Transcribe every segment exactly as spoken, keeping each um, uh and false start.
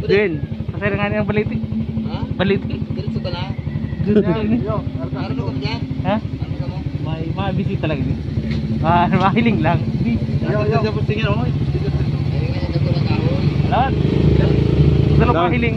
Glenn, pasira nga niyang baliti. Ha? Baliti. Diretso ka na. Glenn. Yo, Arthur. Ano ka dyan? Ha? Ano ka mo? May mga bisita lang ini. Ah, mahiling lang. Yo, yo. Tapos tingin, oh. Ayun nga, yung nagkulang kahoy. Lahat. Dalawa Lahat. Mahiling.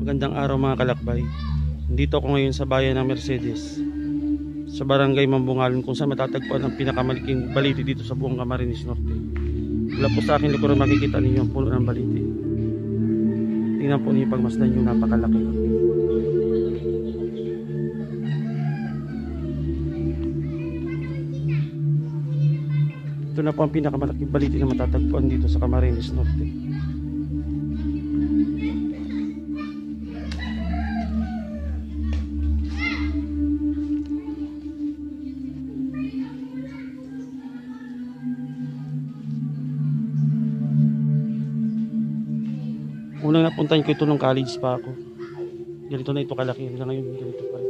Magandang araw, mga kalakbay. Nandito ako ngayon sa bayan ng Mercedes, sa barangay Mambungalon, kung saan matatagpuan ang pinakamalaking baliti dito sa buong Camarines Norte. Mula po sa aking likuran, makikita ninyo ang puno ng baliti. Tingnan po ninyo, pagmasdan nyo, napakalaki. Ito na po ang pinakamalaking baliti na matatagpuan dito sa Camarines Norte. Unang napuntahan ko ito nung college pa ako. Ganito na ito kalaki. Hanggang ngayon, ganito pa rin.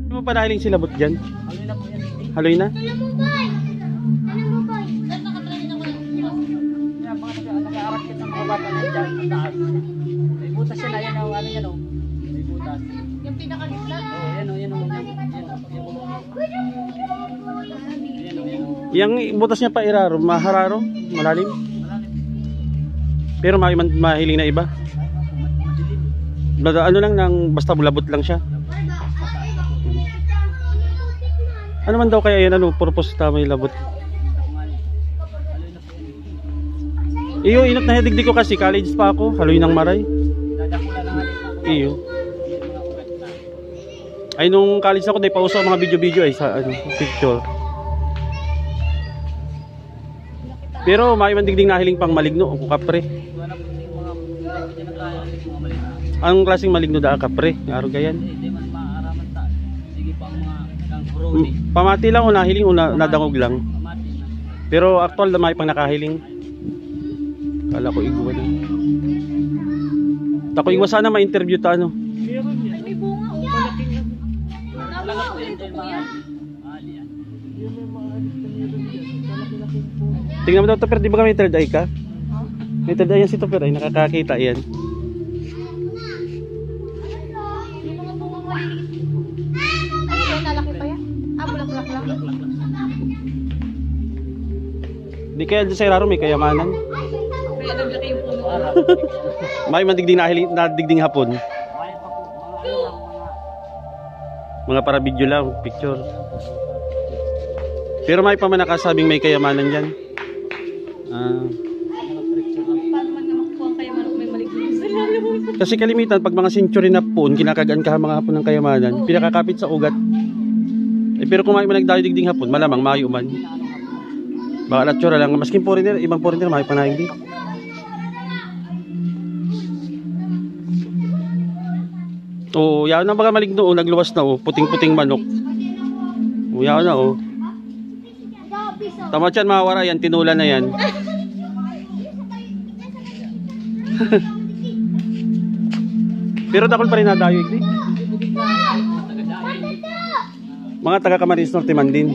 Di mo pa nahiling si Labot dyan? Haloy na po yan. Haloy na? Alam mo, boy! Alam mo, boy! Yan, mga nag-, nag-aaral kita, mga bata na dyan, sa taas. May butas yan, ayan, oh, ano yan, oh. May butas. Yung pinakagitna? Oh, yan, oh, yan, oh, yan. Yan, oh, yan, oh. Yang butas niya pa iraro, mahararo, malalim. Pero may man, mahiling na iba. Basta, ano lang, nang, basta labot lang siya. Ano man daw kaya yan? Ano purpose ta may labot? Iyo, inot na digdi ko kasi college pa ako. Haloy nang maray. Iyo. Ay, nung college ako, di pa uso ang mga video-video ay sa, ano, picture. Pero may man digding nahiling pang maligno o kapre. Anong klaseng maligno daa, kapre? Arog kayan. Pamati lang o nahiling o na, nadangog lang. Pero aktual na may pang nakahiling. Kala ko igwa na. Tako igwa sana ma-interview ta, ano? Meron yan. Ay, may bunga, oh. Malaki na. Tama, ulit ko yan. Tingnan mo daw, Topper, di ba may third eye ka? May third eye yan si Topper, ay nakakakita yan. Yung mga bunga maliliit. Ano yan, lalaki pa yan? Ah, bulaklak lang. Di kaya doon sa iraro may kayamanan. Kaya naglaki yung puno. May man digding nahiling, na digding hapon. Mga para video lang, picture. Pero may pa man nakasabing may kayamanan dyan. Ah. Paano man nga makukuha ang kayamanan kung may maligno sa lalim? Kasi kalimitan, pag mga century na puon, kinakagaan ka mga hapon ng kayamanan, pinakakapit sa ugat. Eh, pero kung may man nagdayo digding hapon, malamang mayo man. Baka natsura lang. Maskin foreigner, ibang foreigner, may panaig di. Oo, yan ang mga maligno, oh, nagluwas na, oh, puting-puting manok. Oh, yan na, oh. Tama siyan, mawara yan, tinulan na yan. Pero dakul pa rin nadayo, igdi. Mga taga Camarines Norte man din.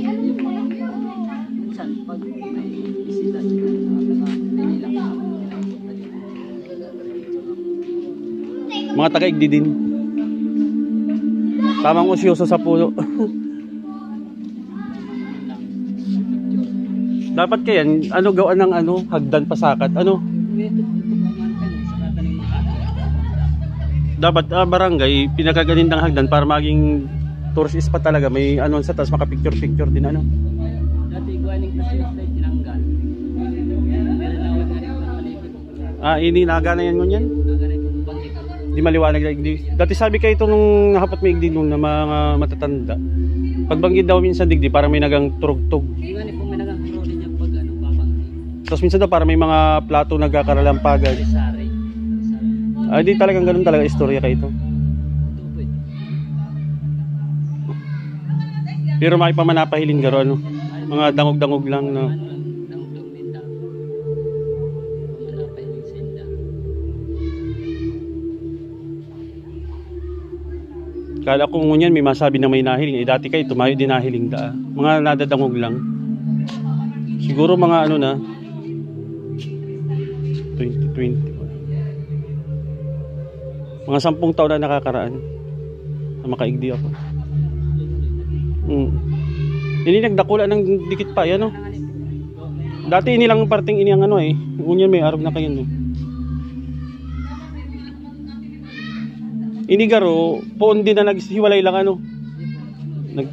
Mga taga Igdi din. Tamang usyoso sa pulo. Dapat kayan, ano, gawan ng ano, hagdan pasakat, ano? Dapat, ah, barangay, pinakaganindang hagdan para maging tourist spot talaga. May ano sa taas, makapicture-picture din, ano? Dati igwa ning kasi yung tinanggal. Meron na ako na rin. Ah, ini naga na yan ngunyan? Di maliwanag na igdi. Dati sabi kayo ito nung nahapot may igdi nung na mga matatanda. Pagbanggit daw minsan digdi, parang may nagang turugtog. Di nga ni kung may nagkakaroon niya pag ano, babanggi. Tapos minsan daw parang may mga plato nagkakaralampagan. Sari. Ah, di talagang ganun talaga istorya kayo ito. Tupid. Pero may pa man napahiling garo, ano? Mga dangog-dangog lang na. Ano lang, dangdong din daw. Kung ano pa yung senda. Kala ko ngunyan may masabi na may nahiling. Eh, dati kayo, tumayo din nahiling daa. Mga nadadangog lang. Siguro mga ano na, twenty twenty. Mga sampung taon na nakakaraan na makaigdi ako. Mm. Ini nagdakula ng dikit pa, yan, oh. Dati ini lang parting ini ang ano, eh. Ngunyan may arog na kayo, no? Ini garo, poon din na naghiwalay lang, ano. Nag,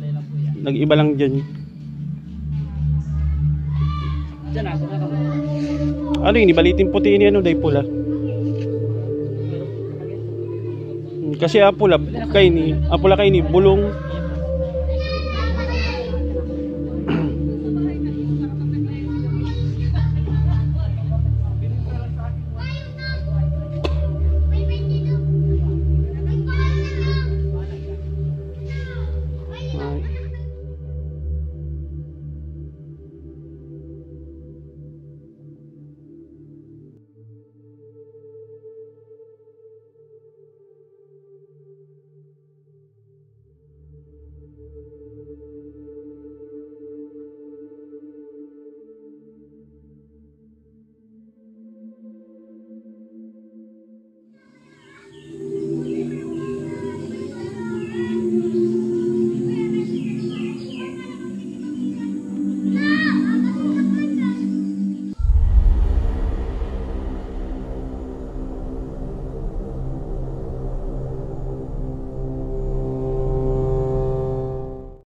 nag-iba lang dyan. Diyan ako na kamo. Ano ini? Balitin puti ini, ano, dahil pula. Kasi ang pula, kay ni, ang pula kay ni, bulong.